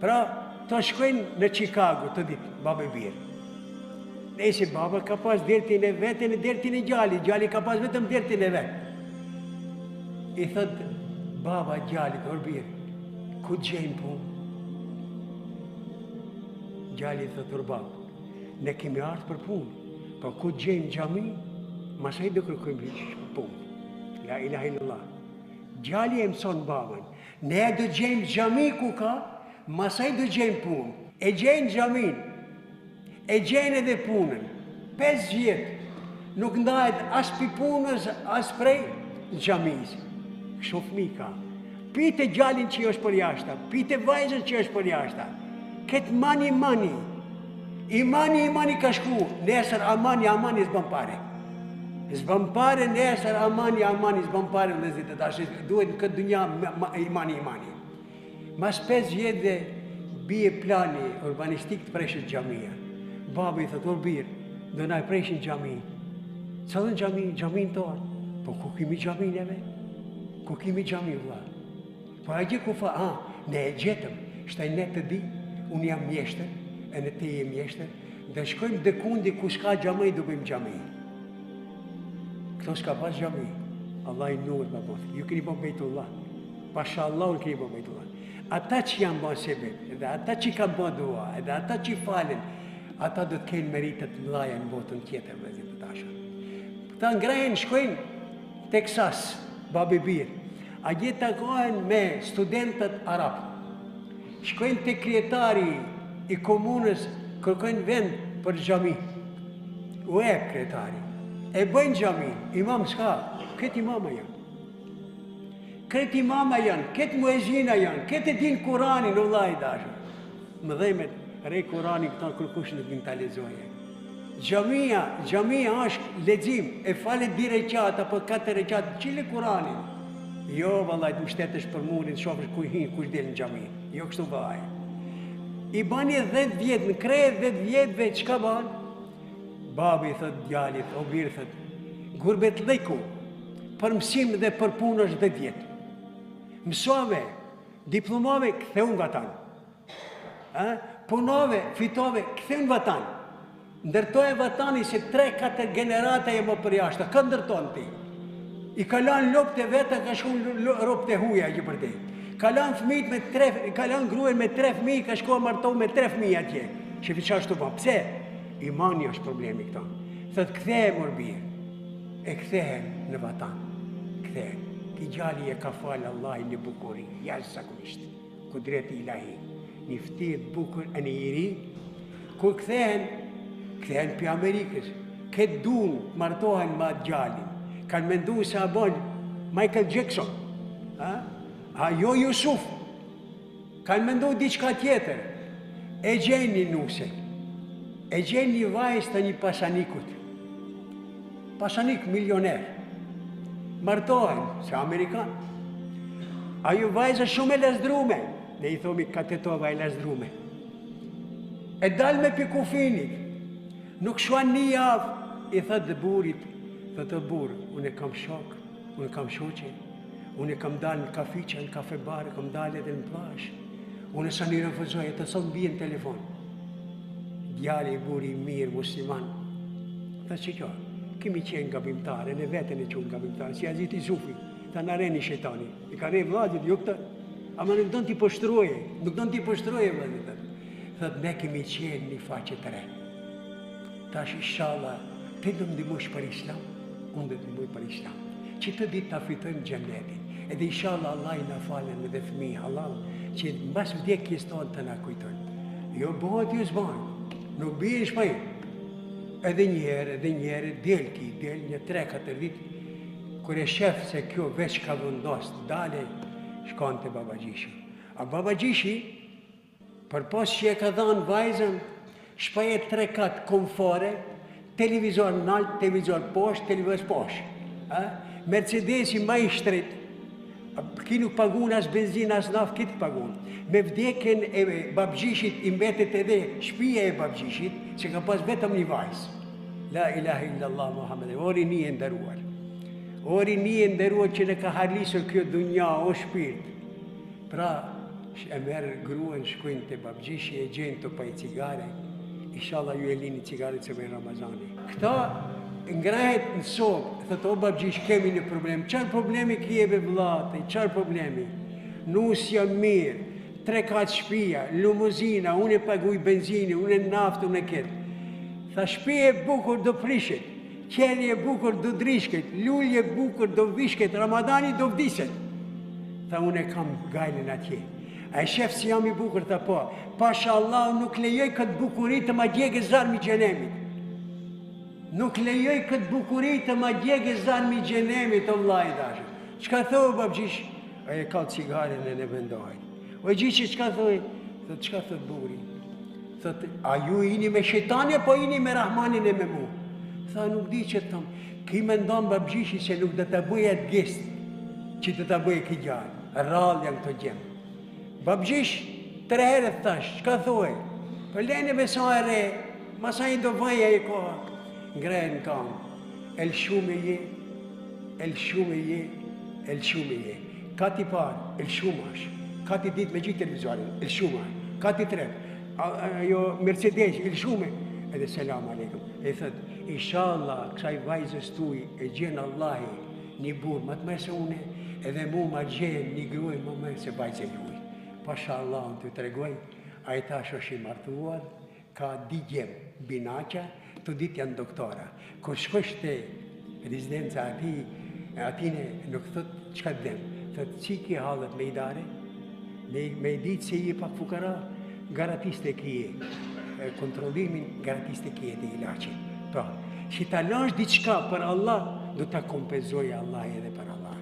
Pra, të shkojnë në Chicago të ditë, baba e bir. Nejse baba ka pas dertin e vet e dertin e djalit, djali ka pas vetëm dertin e vet. I thot baba djalit, or bir, ku të gjejmë punë? Djali i thot, or babë, ne kemi ardhë për punë, po ku të gjejmë xhami, masaj do kërkojmë punë. La ilaha illallah. Djali e mëson babën, Ne do gjejmë xhami ku ka, masaj do gjejmë punë. E gjejnë xhamin, e gjejnë edhe punën. 5 vjet nuk ndahet as pi punës, as prej xhamisë. Kështu fëmi ka. Pite djalin që është përjashta, pite vajzën që është përjashta. Këtë mani mani, imani imani ka shku, nesër amani amani s'bën pare. S'bën pare nesër amani amani s'bën pare vëllezërit e dashur duhet në këtë dunja imani imani. Mas 5 vjetëve bie plani urbanistik të preshet xhamia. Baba i thotë, or bir, do na e preshin xhaminë. Cilën xhami, xhaminë tonë. Po ku kemi xhami neve? Ku kemi xhami, vlla? Po a gje ku fa, a, ne e gjetëm, shtaj ne të di, unë jam mjeshtër, e në ti je mjeshtër, Do shkojmë dikundi ku s'ka xhami do bëjmë xhami. Këto s'ka pas xhami. Allahi nur me botë. Ju keni bo bejtullah. Pasha Allahun keni bo bejtullah. Ata që janë bo sebep, edhe ata që kanë bo dua, edhe ata që falen, ata do të kenë merita të mëdhaja në botën tjetër, vëllezër të dashur. Këta ngrehen, shkojnë Texas, babi bir. Atje takohen me studentët arabë. Shkojnë te kryetari i komunës, kërkojnë vend për xhami. U ep kryetari. E bëjnë xhami, imam s'ka, krejt imama janë. Krejt imama janë, krejt muezina janë, krejt e din Kuranin, o vlla i dashur. Më dhemet, re Kuranin këta kërkush nuk din ta lexoje. Xhamia, xhamia është lexim, e fale dy reqat apo katër reqat, çile Kuranin. Jo vallai të mbështetesh për murin, shofësh ku hin, kush del në xhami. Jo kështu vallai. I bani 10 vjet në krye 10 vjetëve çka ban? Babi i thot djalit, o bir thot, gurbetliku për mësim dhe për punë është 10 vjet. Mësove, diplomove, ktheu në vatan. Ë? Punove, fitove, ktheu në vatan. Ndërtoje vatanin se 3-4 gjenerata je më përjashta. Kë ndërton ti? I ka lanë lopët e veta, ka shku robët e huja që për ti. Ka lanë fëmijët me tre, ka lanë gruen me tre fëmijë, ka shku martu me tre fëmijë atje. Shife qashtu po. Pse? Imani është problemi këto. Thot kthehe mor bir. E kthehen në vatan. Kthehen. Ky djali e ka falë Allahi një bukuri, jashtëzakonisht. Kudreti ilahi, një ftyrë të bukur e një i ri, kur kthehen, kthehen pi Amerikës, këtë dun martohen me atë djalin, kanë mendu se a bon Michael Jackson, a, a jo Jusuf, kanë mendu diçka tjetër, e gjejnë një nuse, e gjejnë një vajzë të një pasanikut, Pasanik milioner. Martohen, se amerikan. Ajo vajzë shumë e lazdrume. Ne i thomi ka Tetova e lazdrume. E dalme pi kufinit. Nuk shkon një javë, i thot dhe burrit, thot o burrë, unë e kam shok, unë e kam shoqe, unë e kam dalë në kafiqe, në kafe bare, kam dalë edhe në plazh. Unë sa një refuzoj, e të sot më bie në telefon. Djali i burri i mirë musliman. Tha shiko, kemi qenë gabimtarë, ne veten e qumë gabimtarë, si Hazreti Jusufi, tha na rreni shejtani, i ka rrejt vllazit, jo këta, ama nuk don t'i poshtroje, nuk don t'i poshtroje vllazit. Thot, ne kemi qenë një faqe të re. Tash inshallah, ti do më ndihmosh për islam, unë do të ndihmoj për islam. Që të ditë ta fitojmë xhennetin. Edhe inshallah Allahi na falën edhe fëmijë halal, që mbas vdekjes tonë të na kujtojnë. Jo bëhet, jo s'bahet. Nuk bie në shpejt. Edhe një herë, edhe një herë, del ki, del një 3-4 ditë, kur e shef se kjo veç ka vendos, dale, shkon te babagjyshi. A babagjyshi, Përpos që e ka dhanë vajzën, shpije tre kat komfore, televizor nalt, televizor poshtë, televizor poshtë. A? Mercedesi ma i shtrejt, ki nuk pagun as benzin, as naftë, kitë pagun. Me vdekjen e babgjyshit i mbetet edhe shpija e babgjyshit, që ka pas vetëm një vajzë. La ilaha illallah Muhammed, o rini e nderuar. O rini e nderuar që në ka harlisur kjo dunja, o shpirt. Pra, E merr gruan shkojnë te babgjyshi e gjejnë tu pa cigare, ishalla ju e lini cigaret se vjen Ramazani. Këta ngrehet në sobë, thotë o babgjysh kemi një problem, çfarë problemi ki be vlla, çfarë problemi? Nusja mirë, tre kat shpia, limuzina, unë e paguj benzini, unë e naftë, unë e këtë. Tha shpi e bukur do prishet, qeli e bukur do drishket, lulje e bukur do vishket, Ramadani do vdiset. Tha unë e kam gajlen atje. A e shef si jam i bukur, tha po. Pasha Allah nuk lejoj këtë bukuri të ma djegë zjarmi xhenemit. Nuk lejoj këtë bukuri të ma djegë zjarmi xhenemit, o vlla i dashur. Çka thua, babgjysh? Ai e kall cigaren e ne mendohet. O gjyshi, çka thuj? Thot, çka thot burri? Thot, a ju jini me shejtanin apo jini me Rahmanin e me mu? Tha, nuk di që të thom. Ky mendon babgjyshi se nuk do ta bëjë atë gest që do ta bëjë ky djalë. Rrallë janë këto djem. Babgjysh, tre herë të thash, çka thuaj? Po lene be sa e re, masaj do vajë ajo koha. Ngrehet në kamë. E lshume je, e lshume je, e lshume je. Kati i parë, e lshume është. Kati i dytë me gjithë televizorin, e lshume është. Kati i tretë, ajo Mercedes, e lshume. Edhe selam aleikum. E thot, inshallah, kësaj vajzës tuj e gjen Allahi një burrë më të mirë se une, edhe mu ma gjen një grue më mirë se vajza juj. Pasha Allahun të tregoj, ai tash është i martuar, Ka dy djem, binaqe, të dytë janë doktora. Kur shkosh te rezidenca atij, atine nuk thot çka të dem. Thot si ki hallet me idare, me, me i ditë se je pak fukara, gratis e kije. Kontrollimin gratis e kije te ilaçi. Pra, si ta lash diçka për Allah, do ta kompenzojë Allah edhe për Allah.